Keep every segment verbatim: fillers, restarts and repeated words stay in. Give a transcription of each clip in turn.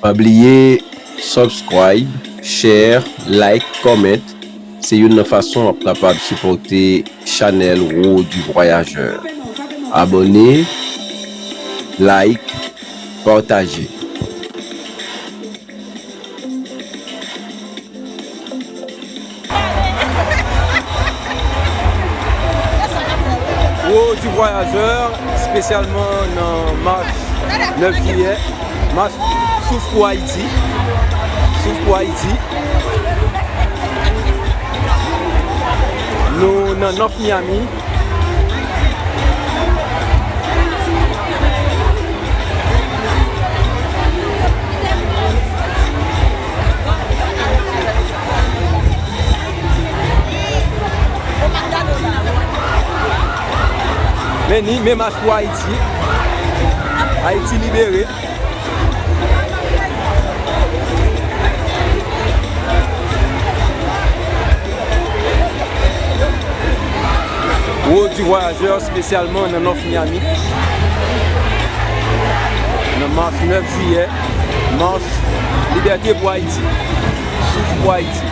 Pa bliye subscribe, share, like, comment. Se youn nan fason w ap kapab sipòte chanèl Road du Voyageur. Abòne, like, pataje. Road du Voyageur, espesyalman nan mach nèf jiyè, mach Souf pou Ayiti. Souf pou Ayiti. Nou nan North Miami. Men ni, men mach pou Ayiti. Ayiti libere. Road du Voyageur, espesyalman nan North Miami. Nan mach nèf jiyè, mach Libète pou Ayiti. Souf pou Ayiti.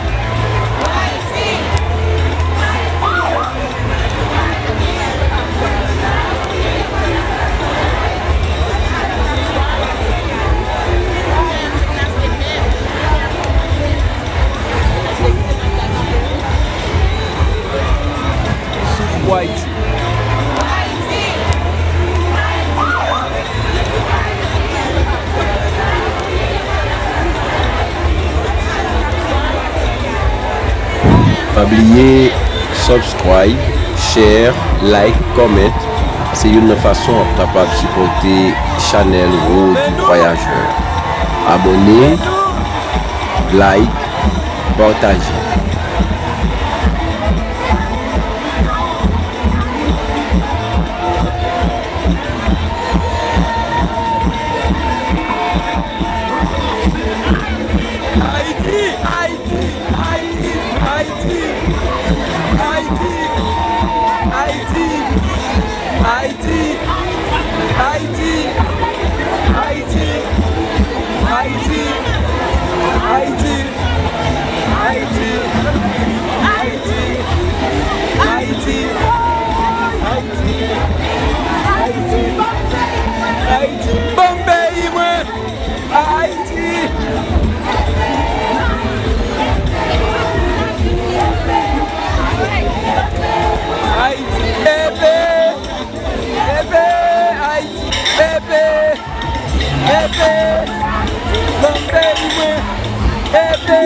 Souf pou Ayiti. Pa bliye subscribe, share, like, comment. Se youn nan fason w ap kapab sipòte chanèl Road du Voyageur. Abòne, like, pataje. Ayiti, Ayiti, Ayiti, Ayiti, Ayiti, Ayiti, Ayiti, Ayiti, Ayiti, Ayiti, Ayiti, Ayiti, Ayiti, Ayiti, Ayiti, ban m peyi mwen, Ayiti, Ayiti, bebe, bebe, Ayiti, bebe. Bebe, ban m peyi mwen. Bebe,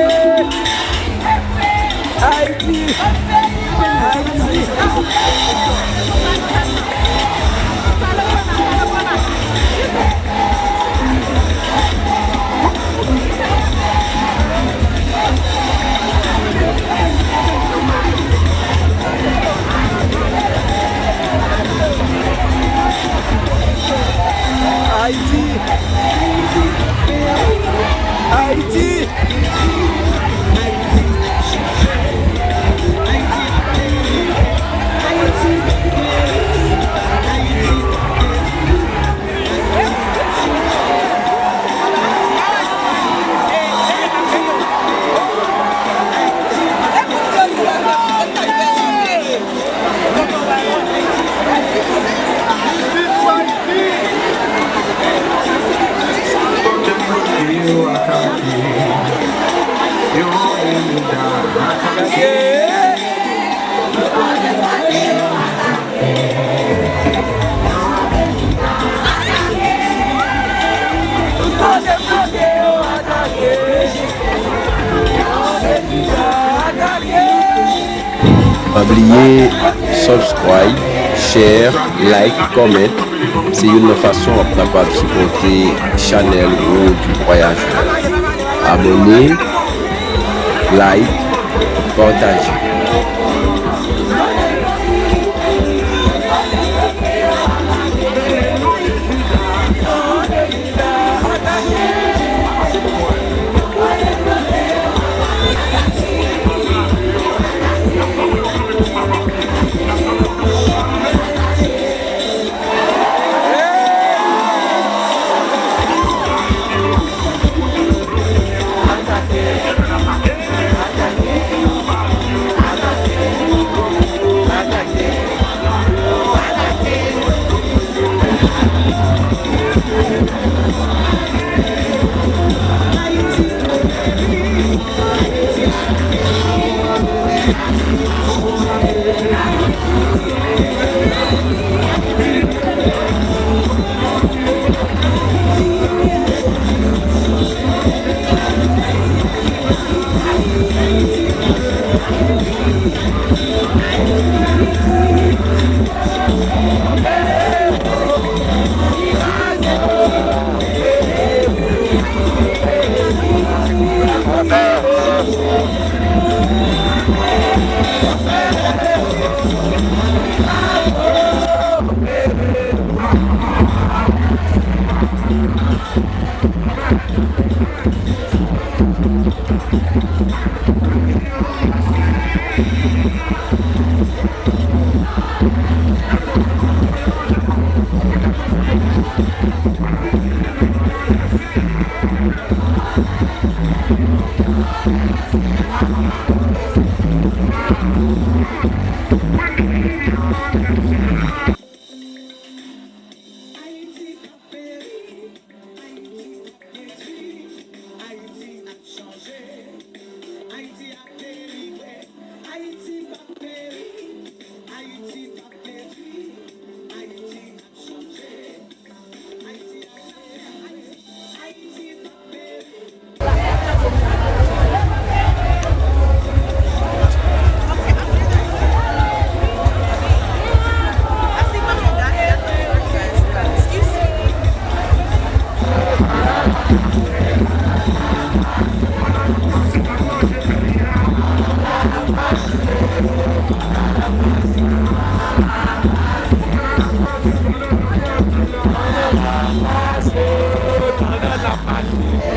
Ayiti, Ayiti. Ayiti! Ayiti! Pa bliye subscribe, share, like, comment. Se youn nan fason w ap kapab sipòte chanèl Road du Voyageur. Abòne, like, pataje. Ayiti p ap peri, Ayiti p ap detwi, Ayiti ap chanje, Ayiti ap delivre, Ayiti p ap peri, Ayiti p ap detwi, Ayiti ap chanje, Ayiti ap chanje, Ayiti p ap peri.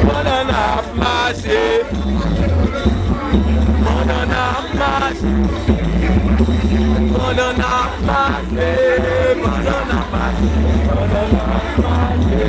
Pandan n ap mache, pandan n ap mache, pandan n ap mache, pandan n ap mache, pandan n ap mache, pandan n ap mache.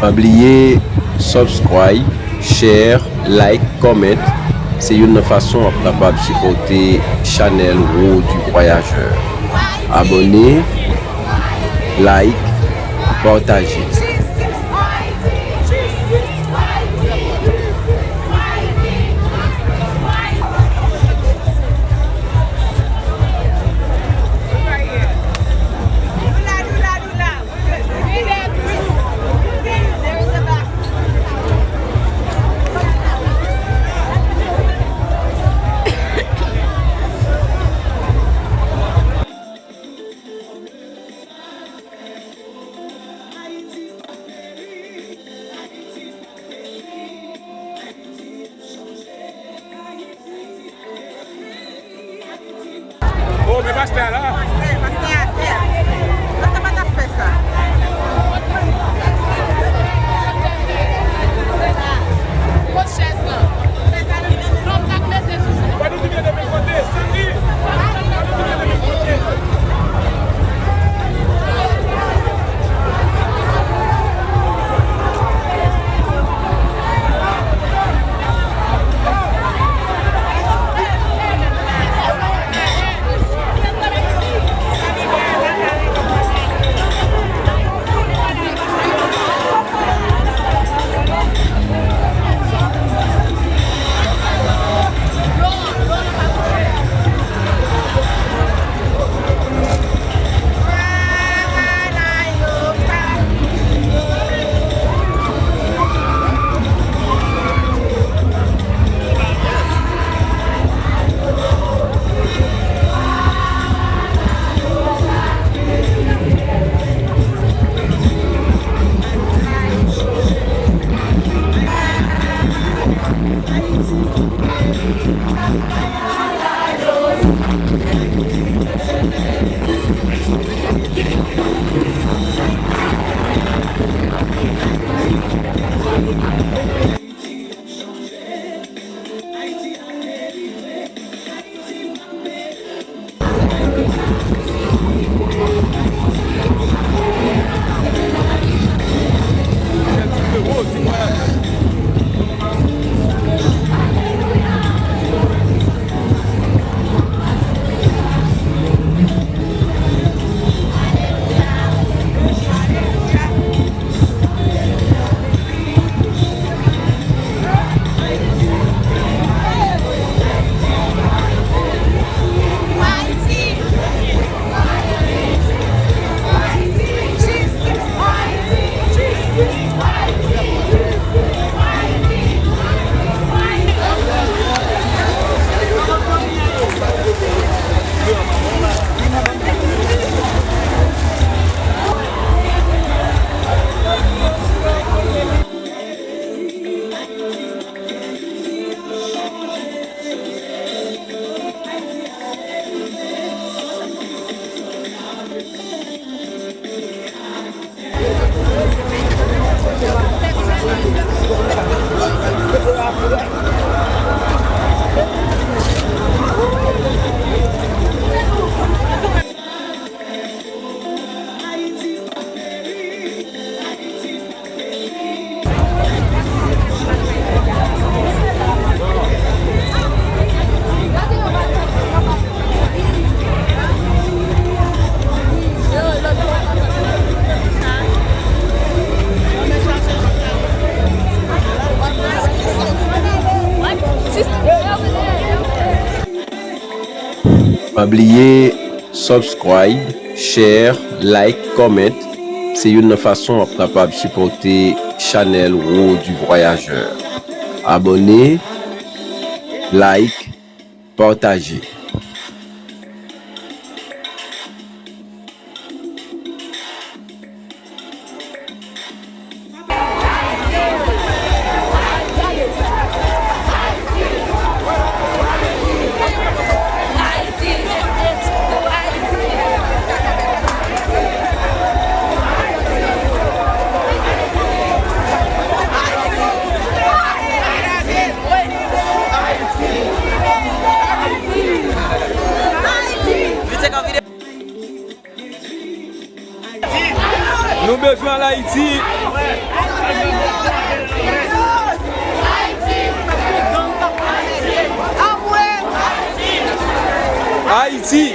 Pa bliye subscribe, share, like, comment. Se youn nan fason w ap kapab sipòte chanèl Road du Voyageur. Abòne, like, pataje. Men pastè a la. Pastè, pastè atè. Pastè pa t ap fè sa. Kot chèz lan? Non, m t ap mete sou sa. Fò nou tounen de menm kote. Santi. Fò nou tounen de menm kote. Pa bliye subscribe, share, like, comment. Se youn nan fason w ap kapab sipòte chanèl Road du Voyageur. Abòne, like, pataje. Nou bezwen al Ayiti. Ayiti.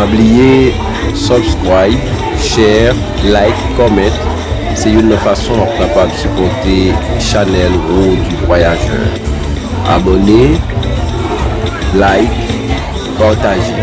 Pa bliye subscribe, share, like, comment. Se youn nan fason w ap kapab sipòte chanèl Road du Voyageur. Abòne, like, pataje.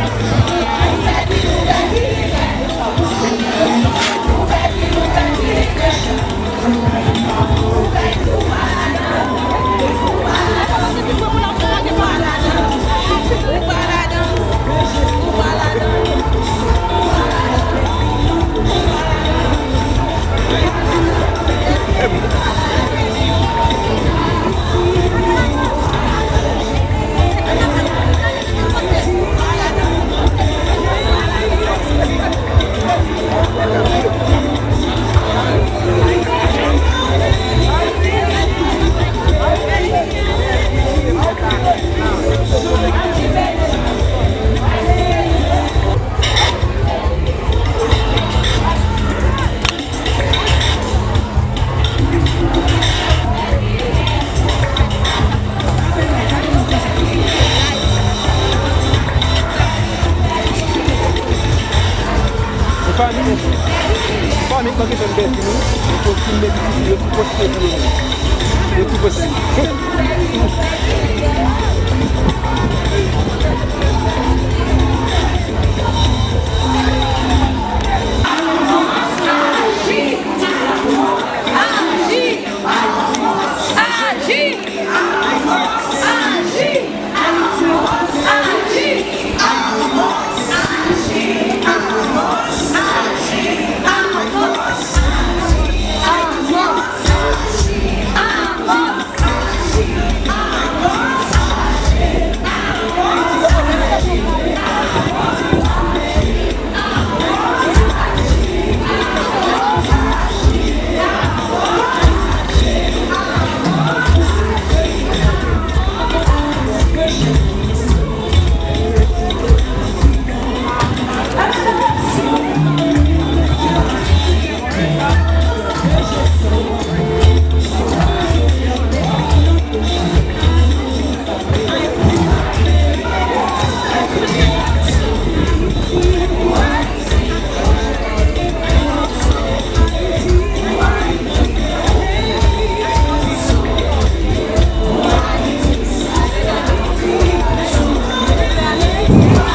Yon fanmi, yon fanmi k manke fè m pèdi nou, yo tou filme, yo tou poste pou yo menm. Yo tou poste.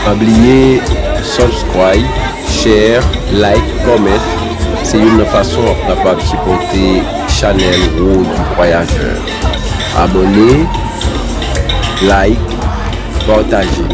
Pa bliye subscribe, share, like, comment. Se youn nan fason w ap kapab sipòte chanèl Road du Voyageur. Abòne, like, pataje.